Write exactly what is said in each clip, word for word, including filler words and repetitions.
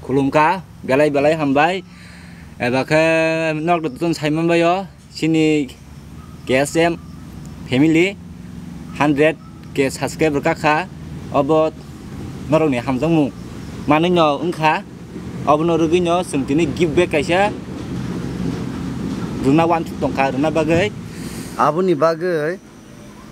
Khulumkha, belai belai hambai. Eba khe norok totun saiman baio, chini K S M family hundred K subscriber kakha, obo norokni hamjakmung manwino wngkha, obono rwgwino chwng tini give back kaisa rwna wansuk tongkha, rwna bagwi. Aboni bagwi,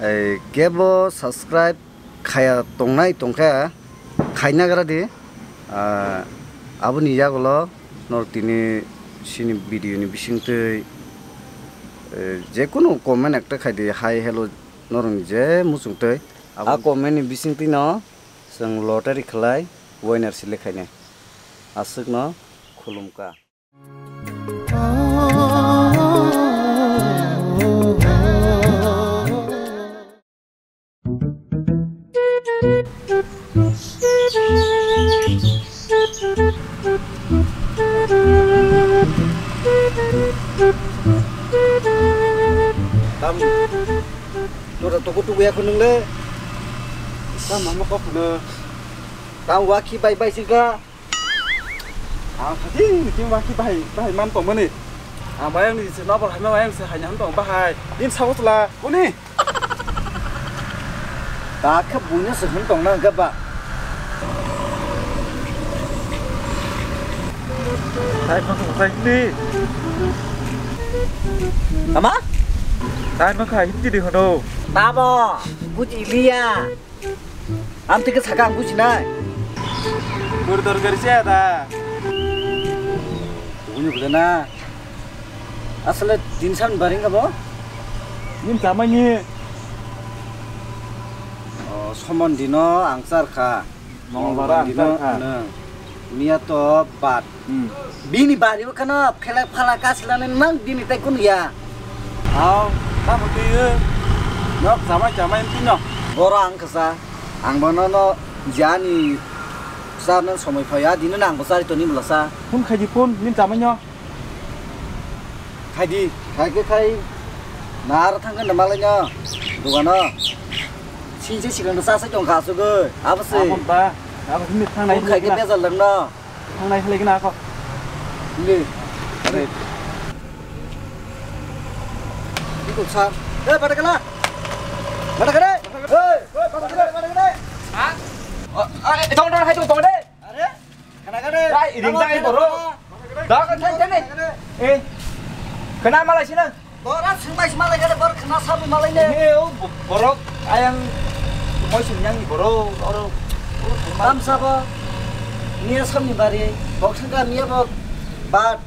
ei, kebo subscribe khaya tongnai tongkha, khaina gra di. Ah, aboni yagulo norok tini chini video ni bisingtwi, eh, jekunu comment ekta khai di, hi, hello, norokni je muchungtwi. A comment ni bisingtwi no chwng lottery khlai winner select khainai. Aswkno khulumkha. Tam, nora tuku tuku ya kunung le. Tam mama kok na. Tam waki bai bai singka. Ang thati ni tim waki bai bai man tong mani. Ang bayang ni se nabor hai ma bayang se hai han tong bahai. Din sawo tla kuni. Ta khe buino se hun tong na ga ba. Tai ma khai ni. Ama? Tai ma khai ti di hono. Tabo, buji liya. Amtwi khe sakha ang bujinai. Bor dorkar se da. Bujini bujana. Asle din san baring abo? Nin chamani. O, somon dino ang charkha. Mongolbar ang charkha. Miya to bat. Hmm. Bini bari o kheno phelak phalak kasilani nang bini tai kunu ya. Aw, tamo twi, eh. Nok chamai chamai tino. Boro ang kasa, ang bono no jani sarna somoi phaya, dino nang bo sari toni bwlasa. Phone khaidi phone, nin chamai nyo. Khaidi, khai khe khai. Nar thang khe malai nyo, dogano. Sinse sikang sa sa chong kha sugoi, abo se. Abo ba, abo himi thang nai. Phone khai khe bezal lang no. Thangnai khlai gana kho. Hindi. Are. Iko sa. Eh, pada kala. Pada kala. Eh, pada kala, pada kala. Ha? Oh, eh, tong, tong, hai, tong, tong, de. Are? Kana kade? Ai, iring tai boro. Da ka thai thai. Eh. Kana malai sina. Bora singmai sima lai gare, bor khna sabu malai ne. He, o bo-, borok ayang moi sing yang ni borok, oro. Tam sabo, niya samni bari, bok sangka niya bok, bat,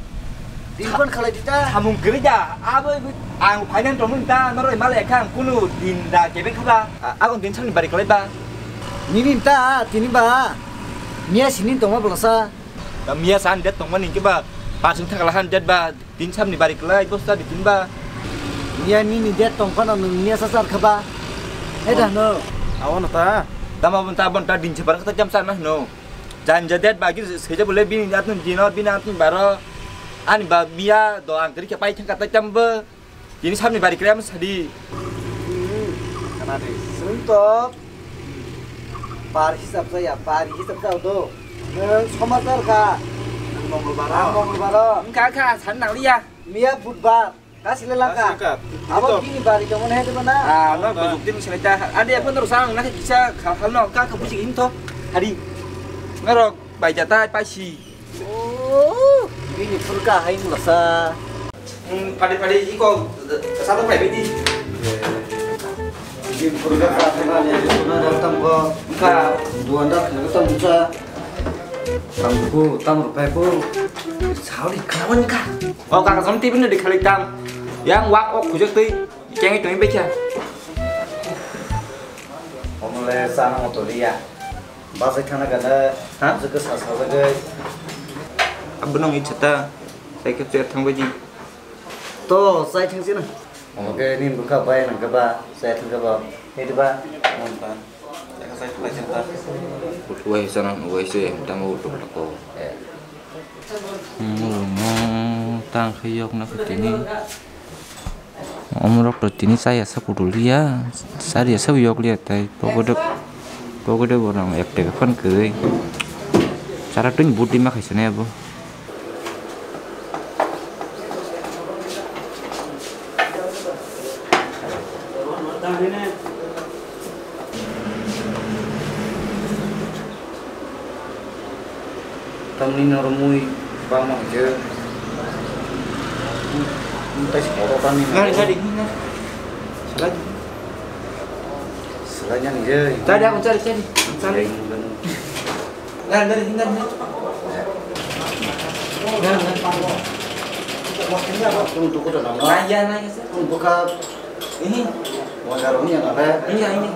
din kon khalai dita. Samung giri ja, abo ibu, ang finance tong ta, noro malai kha, ang kunu din da kebeng kha ba. A-, agon din samni bari khalai ba. Nini ta, tini ba, niya sini tongma bolasa. Da miya san det tongma ning ke ba, pasing thakala han det ba. Tin samni bari kwlai, bosta di tin ba. Niya nini det tong phano nwng niya sa sar kha ba. He da hwno. Awo no ta. Tama bon ta bon ta din se bar kha ta jam sa na hwno. Jan ja det ba gi se je bole bini atun dino, bini atun baro. Ani ba miya do ang kri khe pai thang ka ta jam bo. Tini samni bari kwlai am sadi. Hmm, kana de. Sung to. Bar hisab jaya, bar hisab jao do. Nwng somajar kha. Nwng Mongolbar o. Ang Mongolbar o. Wngkha kha, san nang liya. Miya Budbar. Kasile langka. Kasile ka. Abo tini bari tongmani hai deba na? Ah, no, bujukti ni sinai ta. Adi, aphano rwsa ang nakhe kisa khal khal no, ka kha buji him to. Hari. Norok bai jata paisi. Oh, bini phurka hai mlasa. Hmm, pade pade iko, satu pai bidi. Bini phurka sa thana ni, na dam tam ko. Ka. Duan da khna tam sa. Tam ko, tam rupai ko. Saudi kawan ka. Oh, kaka som tibi ni dikhali tam. Yang wak ok khujak tei, kengi tui becha. Omle sana motoria. Bajai thana gana, ha? Jaka sa sa jagai. Abunong ichata, sai kep cher thang baji. To, sai thang sina. Oke, ni buka bai nang kaba, sai thang kaba. Hei ba. Utuwai sana, uwai se, tamo utuk lako. Mo, mo, tang khayok na kutini. Omorok to tini chaya sa kudulia, chari ya sa yok lia tai pogode, pogode borang ek tega phan kwrwi. Tara twini buti ma khaisane abo. Tamni norok mui bangma hwnkhe. Tei si kotor tamni norok. Gari, gari, gari. Salai. Salai nani je. Gari, aku cari, cari. Cari. Gari, gari, gari. Gari, gari. Kung tuku da nang. Naya, naya, sir. Kung buka. Ini. Wajar punya nang, eh? Iya, ini.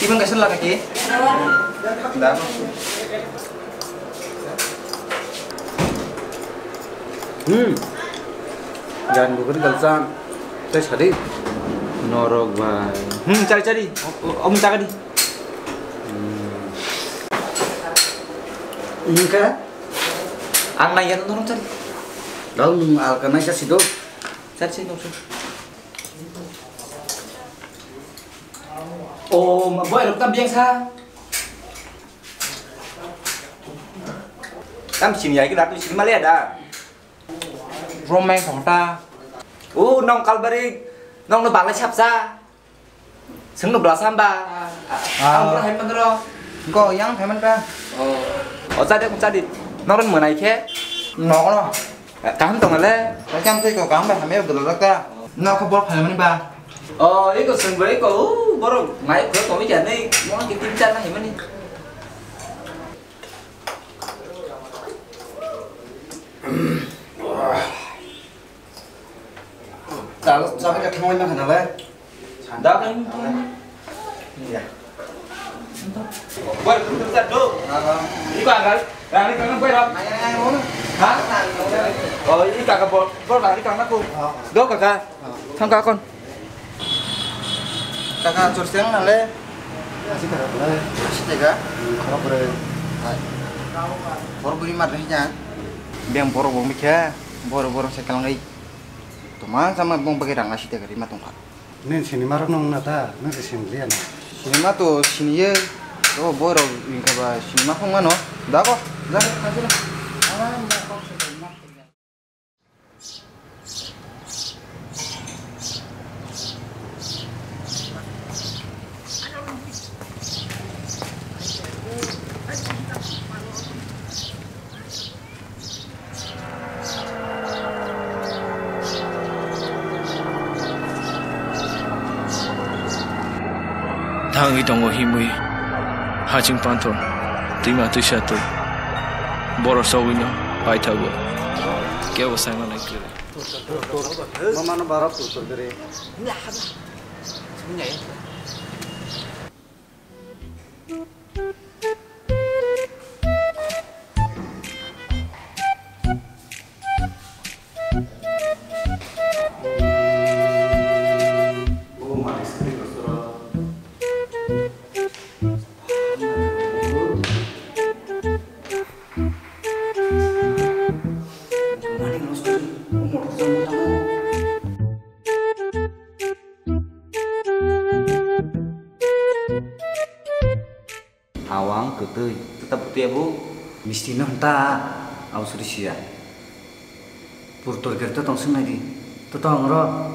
Ibang kaisa laka ki? Da. Hmm. Jan bukur kalsan. Tei sadi. Norok bai. Hmm, cari, cari. O, o, om caka di. Hmm. Ini ka? Ang naiya norok cari. Dau nung alka naisa sido. Cari, cari, norok cari. O, ma boy rok tam biang sa. Tam sini ya kita tu sini malia da. Romeng khongta. O nong kalbari nong no balai sapsa. Seng no bela samba. Ah. Ang bro hai mandro. Ko yang hai mandra. O. O chadi ko chadi. Nong ren manai khe. Nong no. Kaham tong le. Kaham tei ko kaham bai hamya bela rakta. Nong ko bol phai mani ba. O iko seng bai ko. Boro ngai ko to ya nei. Mo ki tin char na hai mani. Chalo, chalo, ya thangwi na khanale. Da kai. Ya. Bar, tu tak do. Ini kau angkat. Yang ini kau bar. Ha? Oh, ini kakak bor, bor lagi kau nak. Do kakak. Thang ka kon. Kaka chorsi ang nale? Asi taka le. Asi taka? Hmm, khorok bwrwi. Hai. Khorok bwrwi mar ri ja. Beng borok bo mikha, borok borok se kalangwi. Toma sama bong bagi rang asi taka rima tongkha. Nen sinima rok nong na ta, nang se sinliya na. Sinima to siniye, to borok wngkha ba sinima phang mano. Da ko, da ko, da ko. Thangwi tongo himwi haching panthor twima twisa twi. Borok sogwino paithago kebo saima nai kwrwi. Mamano barok kuchuk gri. Awang kwtwi, twta putwi abo. Misti no hwnta, abo suri siya. Pur torkar to tong swngnai di, to tong ro.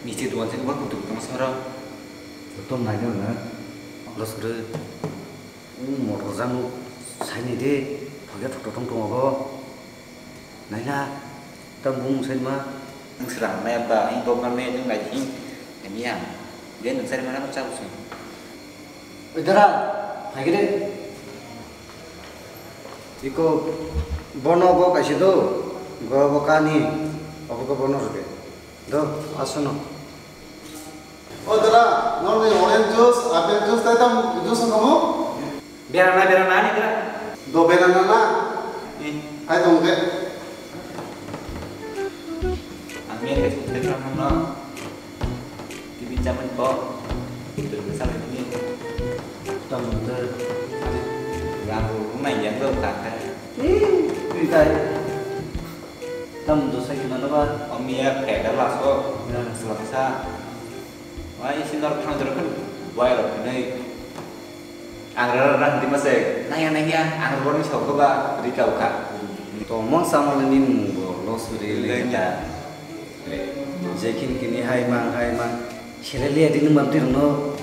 Misti duan se kwbang kutuk tong saro. To tong nai no na, abo suri. Motor jang saini de, hoya thok thok tong tong abo. Naila, tang bung sai ma. Nung srang nai ba, ing bok nang ne, nung nai hing, emiya. Dia nung sai ma nang chau sung. Oi dara, phai gede. Iko bono bo kaisi do, go bo kani, obo ko bono rode. Do, asono. O dara, norni orange juice, apple juice, tai tam juice wngkha mo? Berana, berana, ani dara. Do berana na? Hmm. Hai tong de. Twi chamani bo. Twi bwsa bai tini. Tamo twi. Yang rw nai yang rw kha kha. Ih, twi tai. Tamo twi sai khna ba. Omiya phe da laso. Ya. Selaksa. Wah, isi nor phang jorok kan buai rok hinwi. Ang rara rang di mase, naya naya, ang roni sok ba rika ukha. To mo sama ni mung bo lo suri le ta. Je khin kini hai mang, hai mang. Sere le di nung bam ti rung no.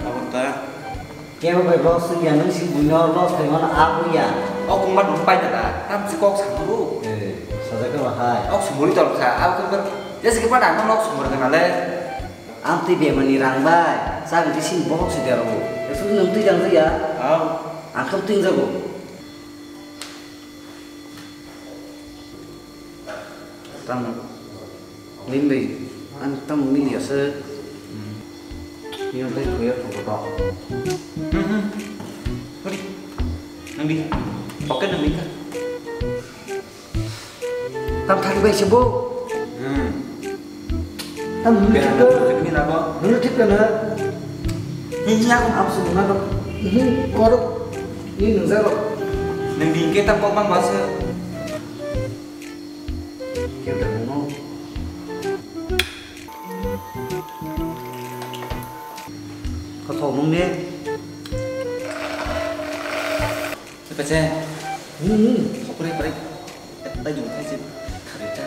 Abo ta. Kebo bai lo sung ya nung si buino lo sai mana aku ya. O kung ba dum pai ta ta, tam si kok sang bu. Eh, saja ke ba hai. Ok sumuri tol kha, aku kan. Ya si ke pa dang no ok sumuri kana le. Ang twi bemani rang bai, chak di sini bohok si dero. Esu nwng twi rang ya. Au. Ang kham twi jago. Tam nindai, ang tam nili ase. Ni ang twi kuya ko to. Hmm, hmm. Hori. Nang di. Oke, nang di ka. Tam thari bai se bo. Hmm. Tam nunu thik ka. Ni na bo. Nunu thik ka na. Ni ya ko. Am su na do. Ni koro. Ni nung zero. Nang di ke tam kok bang ba se. Kyo ta no. Kothok nung ne. Pece. Hmm. Hopre pare. Tai jung tai jung. Kharita.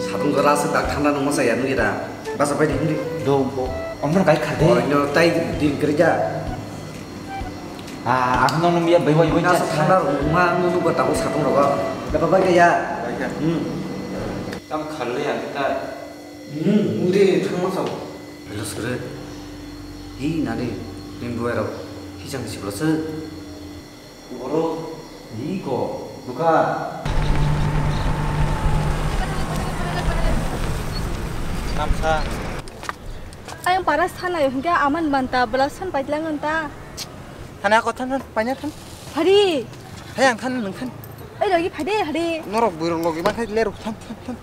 Sadung jora se dak thanda nung masa ya nung ira. Basa pai di hindi. Do bo. Omor kai khade. Oh, no tai din kerja. Ah, aku nong nung ya bai bai bai. Nasa thanda ma nung nung ba tabu sadung rogo. Dapat bai ya. Bai ya. Hmm. Tam khalle ya kita. Hmm, hindi thang masa. Hello sir. Hi nani. Ning buai rok. Hi jang si bro sir. Boro, iko, duka. Tamsa. Ayang para sana yo hingke aman banta belasan paitlang anta. Thana ko than, than, panya than. Hari. Hayang than, nung than. Ai lagi phade hari. Norok buirok logi makhai leruk than, than, than.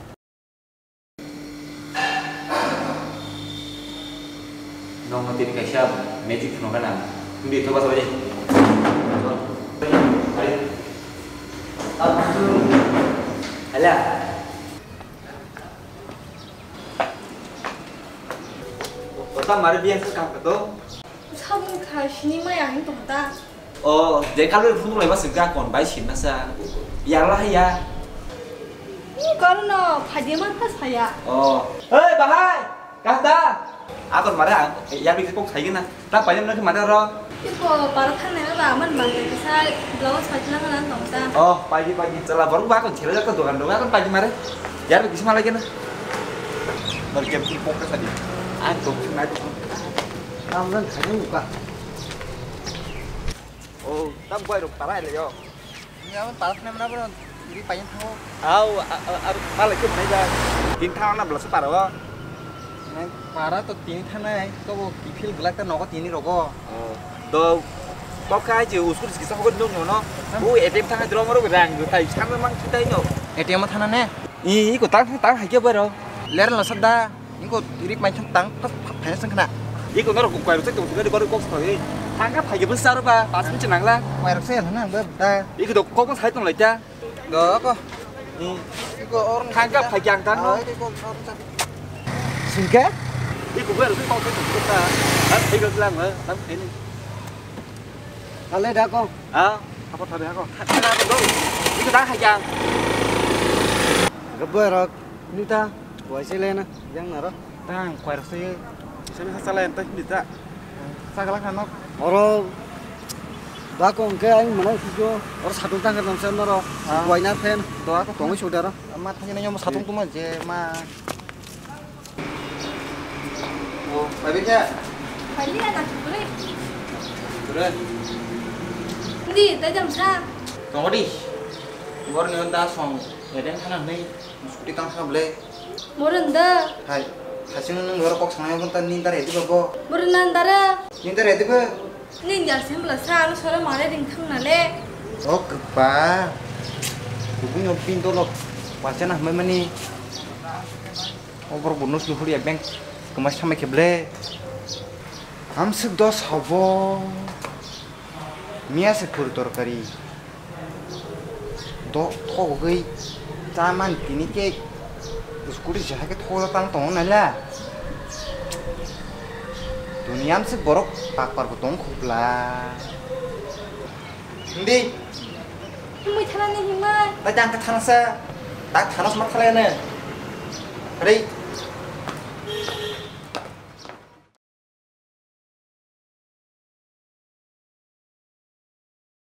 Nokno tini kaisa magic phunukna nang. Hindi to basa bai. Hala. Kota mari biasa kang keto. Sabun kha sini mai ang tong ta. O, je kalori phunuk lai ba sing ka kon bai sin na sa. Yar la ya. Ni kor no phadi man pha saya. O. Hei bahai, kahta. Akon mare ang yar bi kok sai na. Ta pai na mare ro. Iko para thang na ba man bang ke sa blouse phadi lang lang tong ta. O, pai di pai di. Chala baru ba kon chela jak dogan dogan kon pai di mare. Yar bi kisi malai na. Bar kem ki pok ka sadi. Ang to na. Tamjang khaiyung ka. O, tam buai rok tarai le yo. Ni abon parak nem na bro, iri payen thango. Au, a, a, a, malai ke manai da. Tin thang na bla se para o. Nang para to tin thang nai, to bo kifil glak ta nogo tini rogo. O, do, kok khai je uskur kisa hogo nung no. Bu A T M thang dro moro rang tai san mang kitai no. A T M thana ne? I, i ko tang tang hai ke bro. Ler la sada. Ingko rip mai thang tang, phas, phas, phas, phas, khna. Iko norok kwai rok se tong, tong, tong, kok sa, eh. Thangka phai ke bwsa ro ba, pas minute nangla. Kwai rok se, na, ba, da. Iko do kok sai tong lai ta. Do, ko. Hmm. Iko or thangka phai kyang tan no. Ah, iko or sa. Singke? Iko kwai rok se kok sai tong ta. An thai ga lang, eh, tam thai ni. Ale da ko. Ah, apa thabe ha ko. Iko da hai kyang. Gaboi rok. Nita, waise lena, yang naro. Tang, kwai rok se. Sini sa chala enta hindi ta. Sagala khanok. Oro, ba ko hwnkhe ang mano sujo. Oro satung tang khe tongsa naro. Ah. Kwai na phen. Doa ko. Tongwi sudaro. Ma thani na nyom satung tuma je ma. O, bai bai khe? Bai liya na, bwrwi. Bwrwi. Hindi, tai jam sa. Tongo di. Bor ni onda song, eden khana hwnwi. Scooty tang thang ble. Moron da. Hai. Hasing nung bor kok sanai gon ta nin tar edi babo. Moron nan dara. Nin tar edi ba. Nin jar sem bla sa alo sora mare ring thang na le. O kpa. Kubui no pin dolok. Wacha na hmai mani. O borok bo nus luhur ya bank kwmai samai khe ble. Hamswk dos habo. Miya se phuru torkari. Do thogwi chaman tini khe scooty se hakhe thogwi tang tongo naila. Duniya hamswk borok pakpar bo tong khupla. Hindi. Himui thanani himui. Ta jang ka thanasa. Ta thanas ma thalai ne. Rei.